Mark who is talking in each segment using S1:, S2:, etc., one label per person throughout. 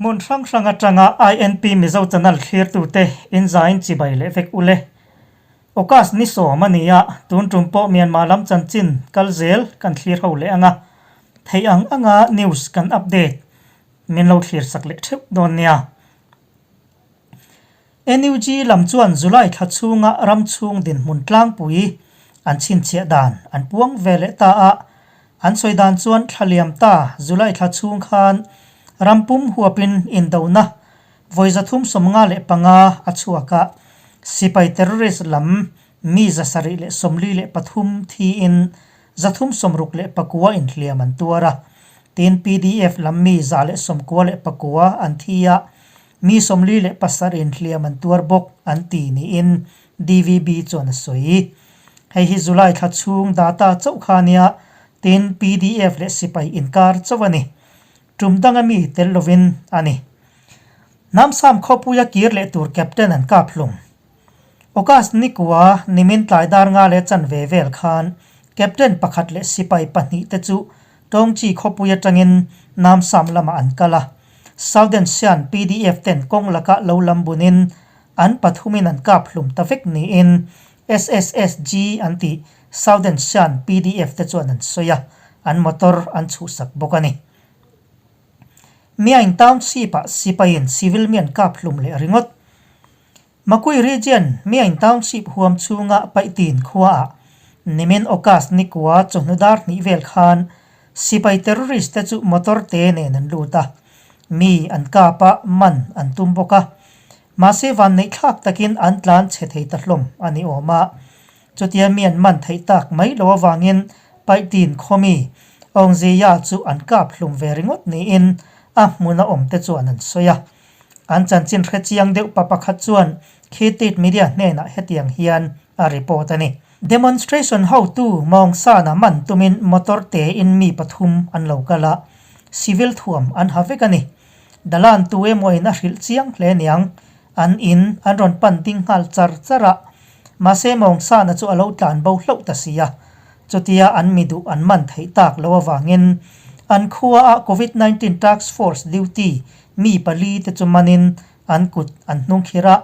S1: Hmun hrang hrang atanga INP Mizo Channel thlirtute inzain chibai leh vek ule. August ni sawm a ni a, tun tum pawh Myanmar lam chanchin kal zel kan thlir ho leh ang a, theih ang anga news kan update min lo thlir sak leh theuh dawn nia. NUG lam chuan July thla chhunga ram chhung dinhmun tlangpui an chhinchhiah dan an puang ve leh ta a, an sawi dan chuan thla liam ta July thla chhung khan ram pum huapin indona vawi 355 a chhuak a, sipai terrorist lam mi 743 thiin 369 inhliam an tuar a, tin PDF lam mi 199 an thi a, Mi 47 in hliam an tuar bawk an ti niin DVB chuan a sawi. Hei hi July thla chhung data chauh kha nia, tin pdf leh sipai inkar chauh a ni. Tum danga mi tel lovin a ni. Namsam khawpuia kir leh tur captain an kap hlum. August nikua nimin tlai dar nga leh chanve vel khan captain pakhat leh sipai pahnih te chu Tawngchi khawpui atangin Namsam lamah an kal a. Southern Shan pdf ten kawng lakah lo lam bunin an pathumin an kap hlum ta vek niin SSSG an tih Southern Shan pdf te chuan an sawi a, an motor an chhuhsak bawk a ni. Myaing Township-ah sipaiin civil mi an kap hlum leh ringawt. Makui Region, Myaing Township huam chhunga Paihtin khuaah nimin August nikua chawhnu dar hnih vel khan sipai terrorist te chu motor te nen an lut a, mi an kap a, man an tum bawk a. Mahse vanneih thlak takin an tlan chhe thei ta hlawm a ni awm a. Chutia mi an man theih tak mai lo avangin Paihtin khawmi Aungzia chu an kap hlum ve ringawt niin a hmuna awmte chuan an sawi a. An chanchin hre chiang deuh pa pakhat chuan Khitit media hnenah hetiang hian a report a ni. Demonstration hotu Maungsana man tumin motor tein mi pathum an lo kal a, civil thuam an ha vek a ni. Dalan tu emawin a hrilh chiang hle niang, an in an rawn pan ding nghal char char a, mahse Maungsana chu a lo tlan bo hlauh ta si a. Chutia an mi duh an man theih tak lo avangin an khuaah Covid 19 Task Force duty mi pali te chu manin an kut an hnung khir a,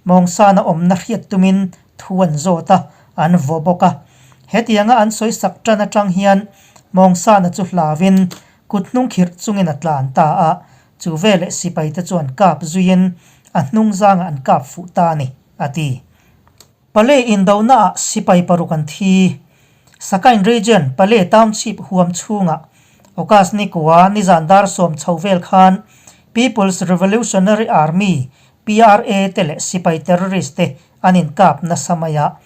S1: Mawngsana awmna hriat tumin thu an zawt a, an vaw bawk a. Hetianga an sawi sak tan atang hian Mawngsana chu hlauin kut hnung khirh chungin a tlan ta a, chu veleh sipai te chuan kap zuiin a hnung zangah an kap fuh ta a ni, a ti. Pale indonaah sipai paruk an thi. Sakain Region, Pale Township huam chhungah August nikua nizan dar sawm chho vel khan People's Revolutionary Army, PRA, te leh sipai terrorist te an inkap nasa mai a.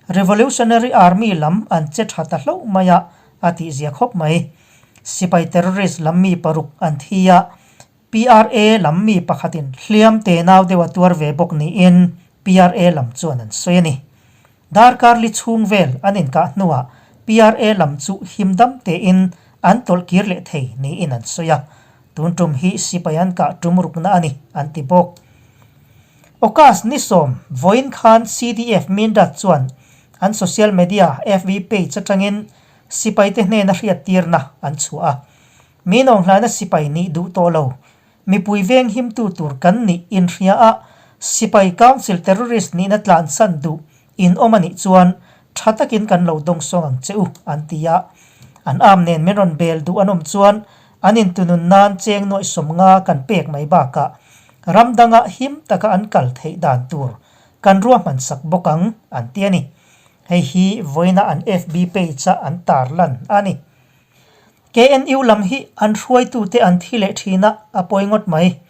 S1: Revolutionary Army lam an che tha ta hlauh mai a, a tihzia khawp mai. Sipai terrorist lam mi paruk an thi a, PRA lam mi pakhatin hliam te nau deuh a tuar ve bawk niin PRA lam chuan an sawi a ni. Darkar li chhung vel an inkah hnuah PRA lam chu him dam tein an tawlh kir leh thei niin an sawi a. Tun tum hi sipai an kah tum rukna a ni an ti bawk. August ni sawm vawiin khan CDF Mindat chuan an social media FB page atangin sipaite hnena hriattirna an chhuah a. Min awnghlaina sipai nih duh tawh lo. Mipui veng himtu tur kan nih inhria a, sipai council terrorist nihna tlansan duh in awm a nih chuan tha takin kan lo dawngsawng ang che u, an ti a. An am nen min rawn bel duh an awm chuan an intunun nan cheng nuaih 50 kan pek mai bakah ram danga him taka an kal theih dan tur kan ruahman sak bawk ang, an ti a ni. Hei hi vawiina an FB page-a an tarlan a ni. KNU lam hi an hruaitute an thi leh thin a, a pawi ngawt mai.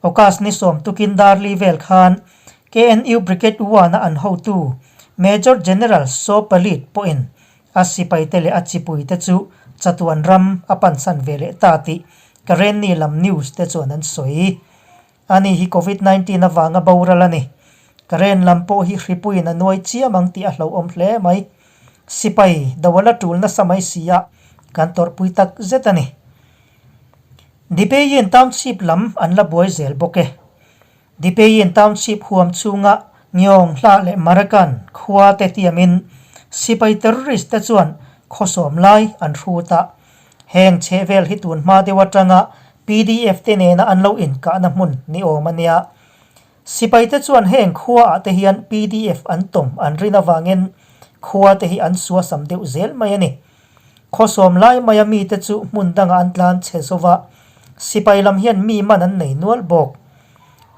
S1: August ni sawm tukin Darli vel khan KNU Brigade One-a an hotu Major General Saw Palit pawhin a sipaite leh a chipuite chu chatuan ram a pansan ve leh ta tih Karenni lam news te chuan an sawi. Ani hi Covid 19 avanga boral a ni. Karen lam pawh hi hripuiin a nuai chiam ang tih a hlauhawm hle mai. Sipai do a la tul nasa mai si a, kan tawrhpui tak zet a ni. Dipeyin Township lam an la buai zel bawk e. Dipeyin Township huam chhunga Ngyawng Hla leh Marakan khua te tiamin sipai terrorist te chuan khawsawm lai an hrut a. Heng chhehvel hi tun hma deuh atanga Pdf te nena an lo inkahna hmun ni awm a nia. Sipai te chuan heng khua ah te hian pdf an tawm an rin avangin khua te hi an suasam deuh zel mai a ni. Khawsawm lai maia mite chu hmun dangah an tlan chhe zova, sipai lam hian mi man an nei nual bawk.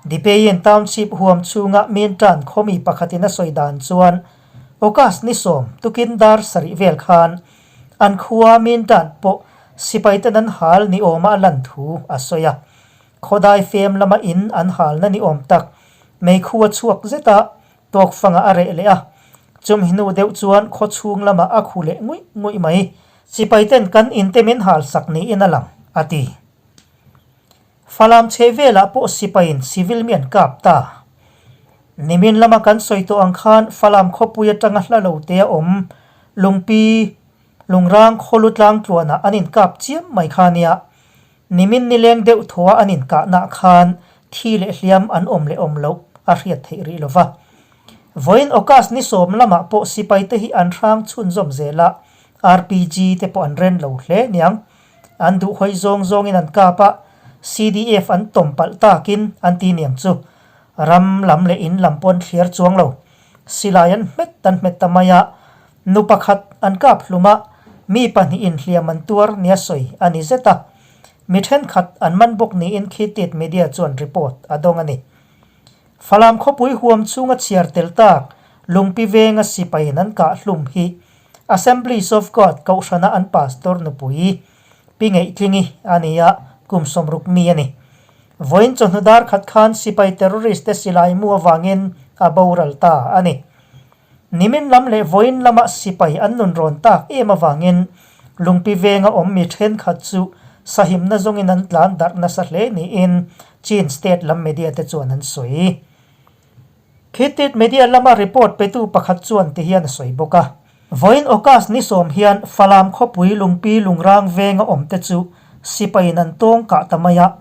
S1: Dipeyin Township huam chhunga Mintan khawmi pakhatin a sawi dan chuan August ni sawm tukin dar sarih vel khan an khua Mintan pawh sipaiten an hal ni awma a lan thu a sawi a. Khawdai fem lama in an halna ni awm tak meikhu a chhuak zet a, Tawkfangah a reh leh a, chumi hnu deuh chuan khaw chhung lamah a khu leh nguih nguih mai. Sipaiten kan inte min hal sak niin a lang, a ti. Falam chhe velah pawh sipaiin civil mi an kap ta. Nimin lama kan sawi tawh ang khan Falam khawpui atanga hla lo te a awm Lungpi, Lungrang khawlu tlangtluanah an inkap chiam mai kha nia. Nimin nileng deuh thua an inkahna khan thi leh hliam an awm leh awm loh a hriat theih rih lo va. Vawiin August ni sawm lamah pawh sipaite hi an hrang chhunzawm zel a, RPG te pawh an ren lo hle niang. An duh hawi zawng zawngin an kap a, CDF an tawm palh takin an ti niang chu. Ram lam leh in lam pawh an thliar chuang lo. Silai an hmet an hmet ta mai a, Nu pakhat an kap hlum a, mi pahnihin hliam an tuar nia sawi a ni zet a. Mi thenkhat an man bawk niin Khitit Media chuan report a dawng a ni. Falam khawpui huam chhunga chhiar tel tak Lungpi venga sipaiin an kah hlum hi Assemblies of God kohhrana an pastor nupui Pi Ngeihtlingi a ni a, kum 60 mi a ni. Vawiin chawhnu dar khat khan sipai terrorist te silai mu avangin a boral ta a ni. Nimin lam leh vawiin lama sipai an nun rawn tak em avangin Lungpi venga awm mi thenkhat chu sahimna zawngin an tlan darh nasa hle niin Chin state lam media te chuan an sawi. Khitit media lama report petu pakhat chuan ti hian a sawi bawk a. Vawiin August ni sawm hian Falam khawpui Lungpi Lungrang venga awm te chu sipaiin an tawng kah ta mai a,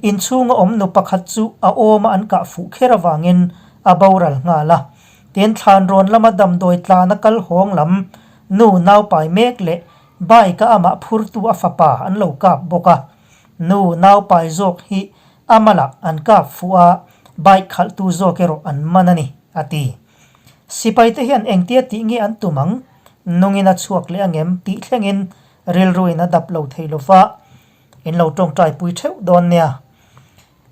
S1: inchhunga awm nu pakhat chu a awma an kah fuh kher avangin a boral nghal a. Tin, thlanrawn lama damdawi tlana kal hawng lam nu naupai mek leh bike a amah phurtu a fapa an lo kap bawk a. Nu naupai zawk hi a malah an kap fuh a, bike khalhtu zawk erawh an man a ni, a ti. Sipaite hian engtia tih nge an tum ang? Nungin a chhuak leh angem tih thlengin rilruin a dap lo thei lo va, in lo tawngtaipui theuh dawn nia.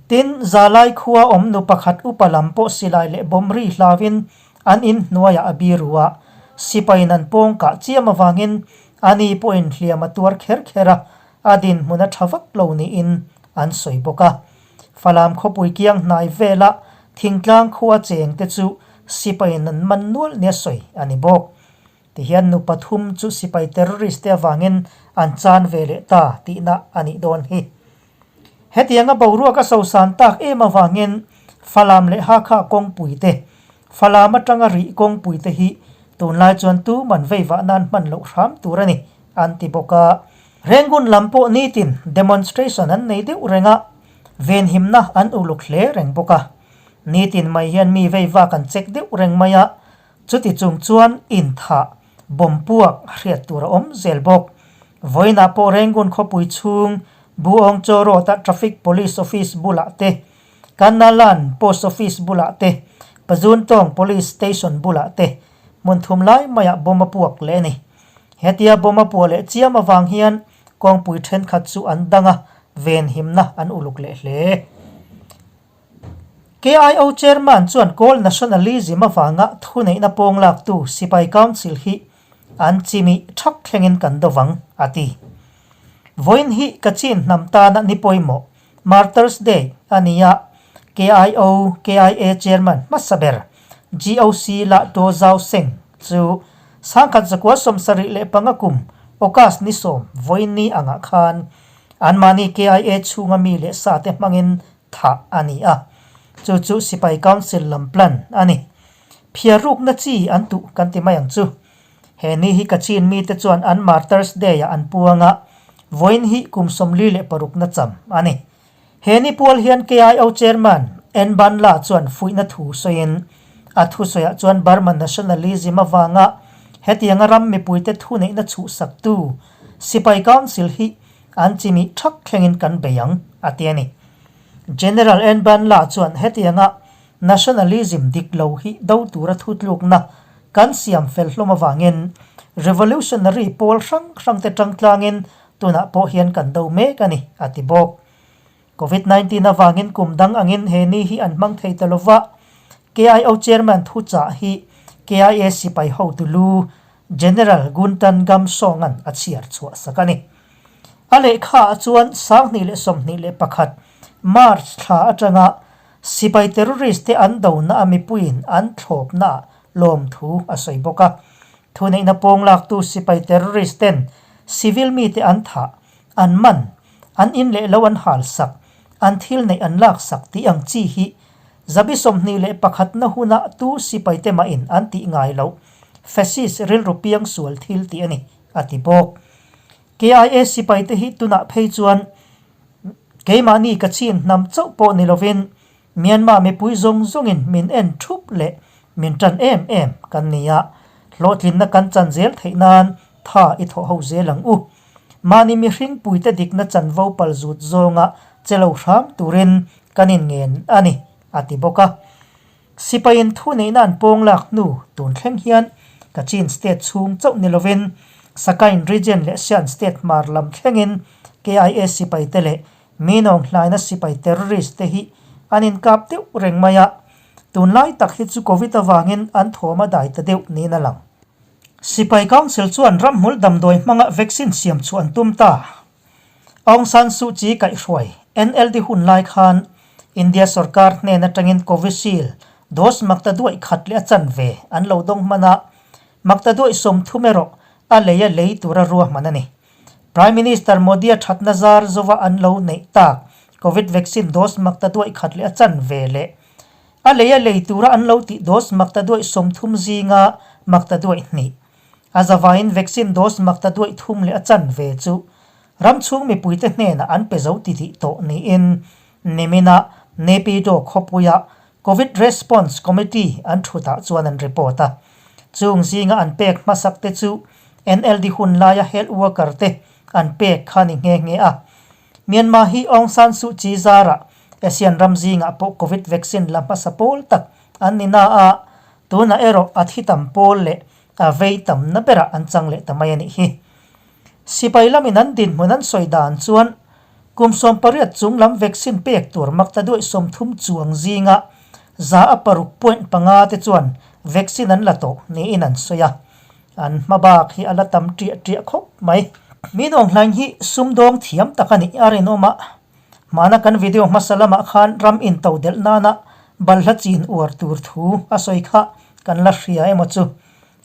S1: Tin, Zalai khua awm nu pakhat upa lam pawh silai leh bomb ri hlauin an in hnuaiah a biru a, sipaiin an pawng kah chiam avangin ani pawhin hliam a tuar kher kher a, a dinhmun a tha vak lo niin an sawi bawk a. Falam khawpui kiang hnai vela thingtlang khua chengte chu sipaiin an man nual nia sawi a ni bawk. Tihian nu pathum chu sipai terrorist te avangin an chan ve leh ta tihna a nih dawn hi. Hetianga boruak a sosan tak em avangin Falam leh Hakha kawngpui te, Falam atanga rih kawngpui te hi tunlai chuan tuman veivah nan hman loh hram tur a ni, an ti bawk a. Rengun lam pawh nitin demonstration an nei deuh reng a, venhimna an uluk hle reng bawk a. Nitin mai hian mi veivak an check deuh reng mai a, Chuti chung chuan inthah, bomb puak hriat tur a awm zel bawk. Vawiinah pawh Rangoon khawpui chhung Buong Chaw Road-a Traffic Police Office bulah te, Kanalan Post Office bulah te, Pazuntawng Police Station bulah te hmun thum lai maiah bomb a puak leh a ni. Hetia bomb a puah leh chiam avang hian kawngpui thenkhat chu an dang a, venhimna an uluk leh hle. KIO Chairman chuan Kawl Nationalism avanga thuneihna pawng laktu Sipai Council hi an chimih thak thlengin kan do vang, a ti. Vawiin hi Kachin hnam tana ni pawimawh, Martyrs Day, a ni a, KIO KIA Chairman hmasa ber GOC La To Zau Seng chu sangkhat zakua 75 kum August ni sawm vawiin ni angah khan anmahni KIA chhunga mi leh sate hmangin thah a ni a, chu chu Sipai Council lam plan a ni. Phiar rukna chi an tuh kan ti mai ang chu. He ni hi Kachin mite chuan an Martyrs Day ah an puang a, vawiin hi kum 46 na cham a ni. He ni pual hian KIO Chairman N Banla chuan fuihna thu sawiin, a thusawiah chuan Burma nationalism avanga hetianga ram mipuite thuneihna chhuhsaktu Sipai Council hi an chimih thak thlengin kan bei ang, a ti a ni. General N Ban La chuan hetianga nationalism dik lo hi do tura thutlukna kan siam fel hlawm avangin revolutionary pawl hrang hrangte tangtlangin tunah pawh hian kan do mek a ni, a ti bawk. Covid 19 avangin kum dang angin he ni hi an hmang thei ta lova, KIO Chairman thuchah hi KIA sipai hotu lu General Guntan Gamsong-a'n a chhiar chhuah sak a ni. A lehkhaah chuan 2021 March thla atanga sipai terrorist te an dona a mipuiin an thlawpnaah lawmthu a sawi bawk a. Thuneihna pawng laktu sipai terrorist ten civil mite an thah, an man, an in leh lo an hal sak, an thil neih an lak sak tih ang chi hi zabi 21 na huna tu sipai te mahin an tih ngai loh fascist rilru piang sual thil tih a ni, a ti bawk. KIA sipai te hi tunah phei chuan keimahni ka chin hnam chauh pawh ni lovin Myanmar mipui zawng zawngin min en thup leh min tan em em kan ni a, hlawhtlinna kan chan zel theih nan tha i thawh ho zel ang u. Mahni mihring puite dikna chanvo pal zut zawnga che lo hram turin kan inngen a ni, a ti bawk a. Sipaiin thuneihna an pawng lak hnu tun thleng hian Kachin State chhung chauh ni lovin Sakain Region leh Shan State hmar lam thlengin KIA sipaite leh Minawng hlaina sipai terrorist te hi an inkap deuh reng mai a, tunlai tak hi chu Covid avangin an thawm a dai ta deuh niin a lang. Sipai Council chuan ramhmul damdawi hmanga vaccine siam chhuah an tum ta. Aung San Suu Kyi kaihhruai NLD hun lai khan India sorkar hnen atangin Covishield dose makta duaih khat leh a chanve an lo dawng hman a, makta duaih 30 erawh a lei a lei tura ruahman a ni. Prime Minister Modi-a thatna zar zova an lo neih tak Covid vaccine dose makta duaih khat leh a chanve leh a lei a lei tura an lo tih dose makta duaih 30 zinga makta duaih hnih. A zavaiin vaccine dose makta duaih thum leh a chanve chu ram chhung mipuite hnenah an pe zo titih tawh niin nimina Naypyidaw khawpuia Covid Response Committee an thutah chuan an report a. Chung zinga an pek hmasak te chu NLD hun laia health worker te an pek kha ni nghe nghe a. Myanmar hi Aung San Suu Kyi zarah ASEAN ram zingah pawh Covid vaccine la hmasa pawl tak an ni na a, tunah erawh a thi tam pawl leh a vei tamna berah an chang leh ta mai a nih hi. Sipai lamin an dinhmun an sawi dan chuan kum 18 chung lam vaccine pek tur makta duaih 30 chuang zinga 6.5 te chuan vaccine an la tawh niin an sawi a, an hma bak hi a la tam ṭiah ṭiah khawp mai. Min awng hlain hi sumdawng thiam tak a nih a rinawm a, hmana kan video hmasa lamah khan ram into delh nana balhla chin uar tur thu a sawi kha kan la hria emaw chu.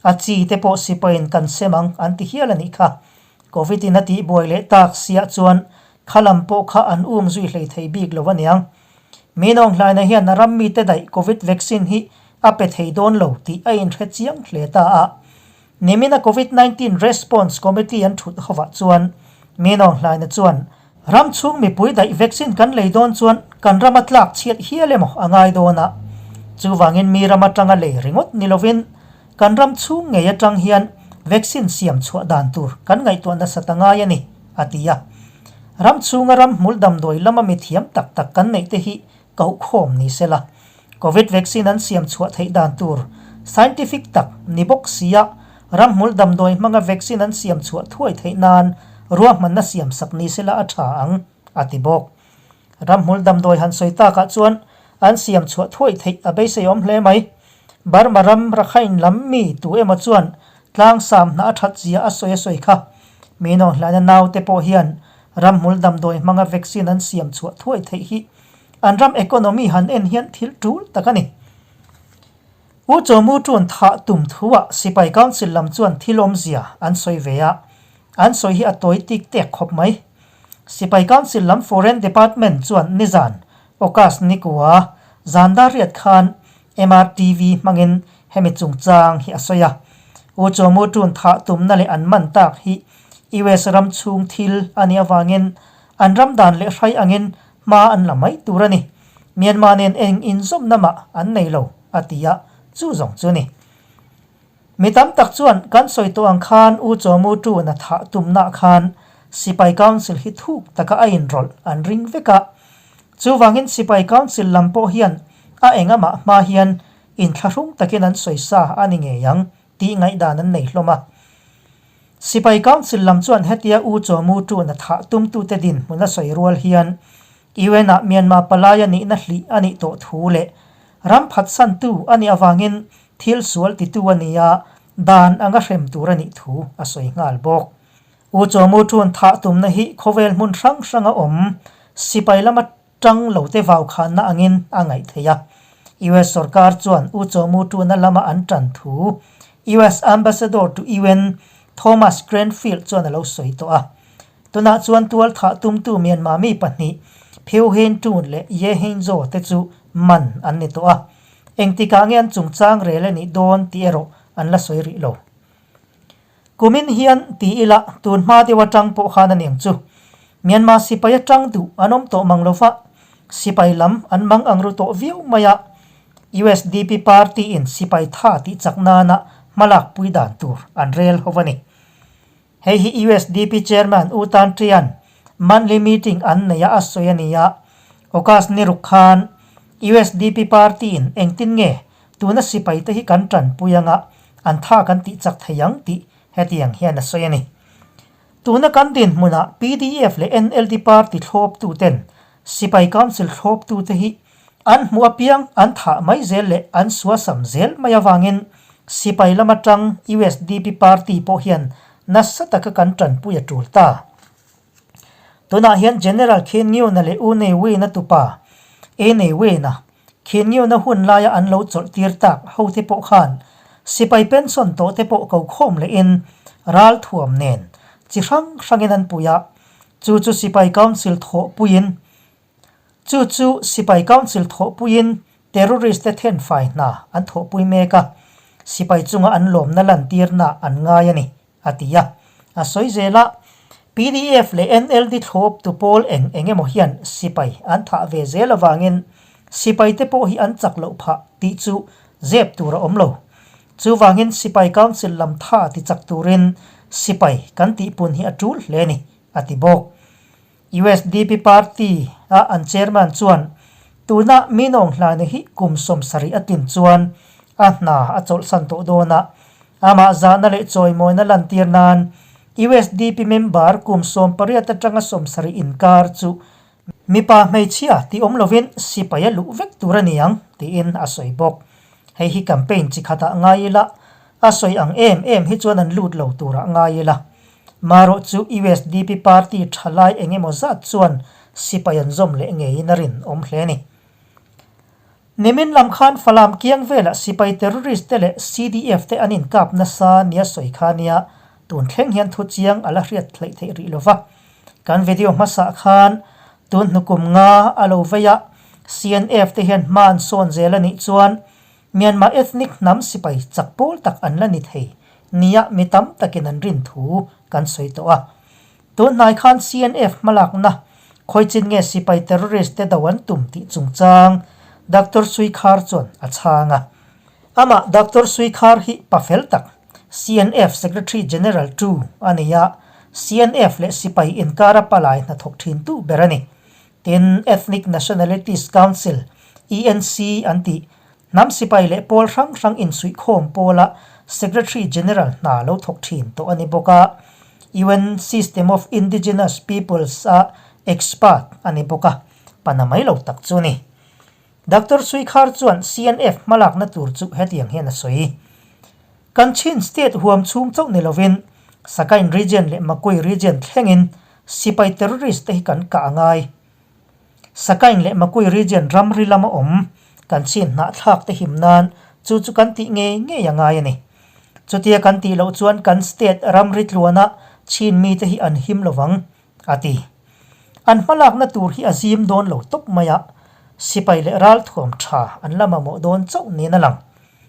S1: A chi te pawh sipaiin kan sem ang an ti hial a nih kha. Covid in a tih buai leh tak siah chuan kha lam pawh kha an um zui hlei thei bik lo aniang. Min Aung Hlaina hian a ram mite daih Covid vaccine hi a pe thei dawn lo tih a inhre chiang hle ta a. Nimina Covid 19 Response Committee an thut hovah chuan Min Aung Hlaina chuan Ram chhung mipui daih vaccine kan lei dawn chuan kan rama tlak chhiat hial emaw a ngai dawn a. Chuvangin mi ram atanga lei ringawt ni lovin kan ram chhung ngei atang hian vaccine siam chhuah dan tur kan ngaihtuah nasat a ngai a ni, a ti a. Ram chhunga ram hmul damdawi lama mi thiam tak tak kan neih te hi kohkhawm ni sela. Covid vaccine an siam chhuah theih dan tur scientific tak ni bawk sia ramhmul damdawi hmanga vaccine an siam chhuah thuai theih nan ruahmanna siam sak ni sela a tha ang, a ti bawk. Ramhmul damdawi han sawi takah chuan an siam chhuah thuai theih a beiseiawm hle mai. Burma ram Rakhine lam mi tu emaw chuan tlangsam hna a that zia a sawi a sawi kha. Minawng hlaina naute pawh hian ramhmul damdawi hmanga vaccine an siam chhuah thuai theih hi An ram economy han en hian thil tul tak a ni. U Chawmu Tun thah tum thuah Sipai Council lam chuan thil awmzia an sawi ve a, an sawi hi a tawi tik tek khawp mai. Sipai Council lam Foreign Department chuan nizan August nikua zan dar riat khan MRTV hmangin hemi chungchang hi a sawi a. U Chawmu Tun thah tumna leh an man tak hi US ram chhung thil a nih avangin an ram dan leh hrai angin Hma an la mai tur a ni. Myanmar nen eng inzawmna mah an nei lo, a ti a, chu zawng chu ni. Mi tam tak chuan kan sawi tawh ang khan U Chawmu Tuna thah tumnah khan Sipai Council hi thuk taka a inrawlh an ring vek a. Chuvangin Sipai Council lam pawh hian a engamah hma hian inthlahrung takin an sawi sa a ni ngei ang tih ngaihdan an nei hlawm a. Sipai Council lam chuan hetia U Chaw Mu Tun a thah tumtute dinhmun a sawi rual hian UN-ah Myanmar palai a nihna hlih a nih tawh thu leh ram phatsantu a nih avangin thil sual titu a ni a, dan anga hrem tur a nih thu a sawi nghal bawk. U Chaw Mu Tun thah tumna hi khawvel hmun hrang hranga awm sipai lama tang lo te vau khanna angin a ngaih theih a. US sorkar chuan U Chaw Mu Tuna lama an tan thu US Ambassador to UN Thomas Cranfield chuan a lo sawi tawh a. Tunah chuan tual thah tumtu Myanmar mi pahnih Phyo Hein Tun leh Ye Hein Zaw te chu man an ni tawh a. Engtikah nge an chungchang rel a nih dawn tih erawh an la sawi rih lo. Kumin hian ti ila tun hma deuh atang pawh khan a niang chu. Myanmar sipai atang duh an awm tawh mang lova, sipai lam an mang ang ru tawh viau mai a. USDP party in sipai tha tih chak nana hmalak pui dan tur an rel ho a ni. Hei hi USDP chairman U Tan Trian monthly meeting an neih a a sawi a ni a. August ni ruk khan USDP party in engtin nge Tuna sipaite hi kan tanpui anga an tha kan tih chak thei ang tih hetiang hian a sawi a ni. Tuna kan dinhmunah pdf leh NLD party thlawptuten Sipai Council thlawptute hi an hmuh apiang an thah mai zel leh an suasam zel mai avangin sipai lam atang usdp party pawh hian nasa taka kan tanpui a tul ta. Tunah hian General Khin Nyunt-a leh U Nei Win-a tupa E Nei Win-a Khin Nyunt-a hun laia an lo chawlh tir tak hote pawh khan sipai pension tawh te pawh ko khawm lehin ral thuam nen chi hrang hrangin an pui a, chu chu sipai council thawhpuiin chu chu sipai council thawhpuiin terrorist te thenfai hna an thawhpui mek a, sipai chunga an lawmna lantirna an ngai a ni. a ti a. A sawi zel a, pdf leh NLD thlawptu pawl eng eng emaw hian sipai an thah ve zel avangin sipai te pawh hi an chak loh phah tih chu zep tur a awm lo. Chuvangin Sipai Council lam tha ti chak turin sipai kan tihpun hi a tul hle a ni, a ti bawk. Usdp party a an chairman chuan tuna Minawng hlane hi kum 70 a tlin chuan a hna a chawlhsan tawh dawn a, amah zahna leh chawimawina lantir nan usdp member kum 18 atanga 70 inkar chu mipa hmeichhia tih awm lovin sipai a luh vek tur a ni ang tiin a sawi bawk. Hei hi campaign chi khatah ngai ila a sawi ang em em hi chuan an lut lo turah ngai ila. Marawh chu usdp party thalai eng emaw zat chuan sipai an zawm leh ngeiin a rinawm hle a ni. Nimin lam khan Falam kiang velah sipai terrorist te leh CDF te an inkap nasa nia sawi kha nia tun thleng hian thu chiang a la hriat hleih theih rih lova. Kan video hmasa khan tun hnukum nga a lo vei a, CNF te hian hma an sawn zel a nih chuan Myanmar ethnic hnam sipai chak pawl tak an la ni thei nia mi tam takin an rin thu kan sawi tawh a. Tun hnai khan CNF hmalakna khawichin nge sipai terrorist te do an tum tih chungchang Doctor Suikhar chuan a chhang a. Amah Doctor Suikhar hi pa fel tak CNF Secretary General tu a ni a, CNF leh sipai inkara palai hnathawk thintu ber a ni. Tin, Ethnic Nationalities Council, ENC, an tih, hnam sipai leh pawl hrang hrang insuihkhawm pawla Secretary General hna lo thawk thin tawh a ni bawk a, UN System of Indigenous Peoples-a expert a ni bawk a, pana mai lo tak chu a ni. Doctor Suikhar chuan CNF hmalakna tur chu hetiang hian a sawi. Kan Chin State huam chhung chauh ni lovin Sagaing Region leh Makui Region thlengin sipai terrorist te hi kan kah a ngai. Sagaing leh Makui Region ramri lama awm kan Chin hnahthlak te him nan chu chu kan tih ngei ngei a ngai a ni. Chutia kan tih loh chuan kan state ramri tluana Chin mite hi an him lovang. a ti. An hmalakna tur hi a zim dawn lo tawp mai a, sipai leh ralthuam tha an la mamawh dawn chauh niin a lang.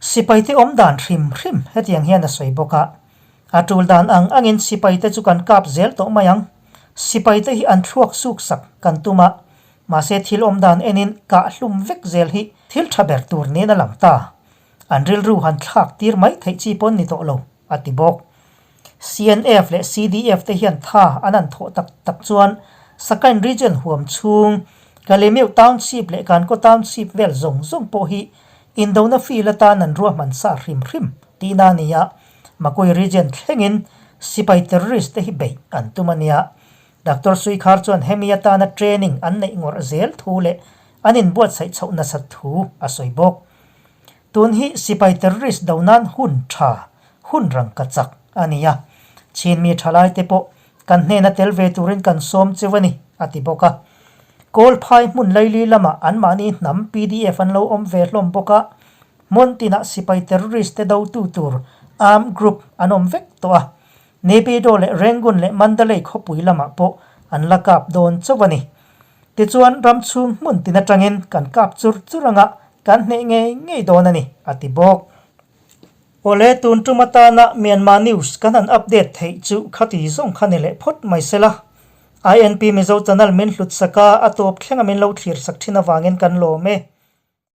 S1: Sipaite awm dan hrim hrim hetiang hian a sawi bawk a, a tul dan ang angin sipaite chu kan kap zel tawh mai ang. Sipaite hi an thluak suk sak kan tum a, mahse thil awm dan enin kah hlum vek zel hi thil tha ber tur niin a lang ta. An rilru han thlak tir mai theih chi pawn ni tawh lo, a ti bawk. CNF leh CDF te hian tha an han thawh tak tak chuan Sakain Region huam chhung, Kalemeu Township leh Kankaw Township vel zawng zawng pawh hi indona field atan an ruahman sa hrim hrim tihna a ni a, Makui Region thlengin sipai terrorist te hi beih an tum a nia. Doctor Suikhar chuan hemi atana training an neih ngawrh zel thu leh an inbuatsaih chhoh nasat thu a sawi bawk. Tun hi sipai terrorist do nan hun tha, hun rangka chak a ni a. Chinmi thalaite pawh kan hnena tel ve turin kan sawm cheu a ni, a ti bawk a. Kawlphai hmun laili lamah anmahni hnam pdf an lo awm ve hlawm bawk a, hmun tinah sipai terrorist te dotu tur armed group an awm vek tawh a. Naypyidaw leh Rangoon leh Mandalay khawpui lamah pawh an la kap dawn chauh a ni. Tichuan, ram chhung hmun tin atangin kan kap chur chur anga kan hneh ngei ngei dawn a ni, a ti bawk. Awle, tun tum atana Myanmar News kan han update theih chu khati zawng kha ni leh phawt mai sela. INP Mizo channel min hlut sak a, a tawp thlenga min lo thlir sak thin avangin kan lawm e.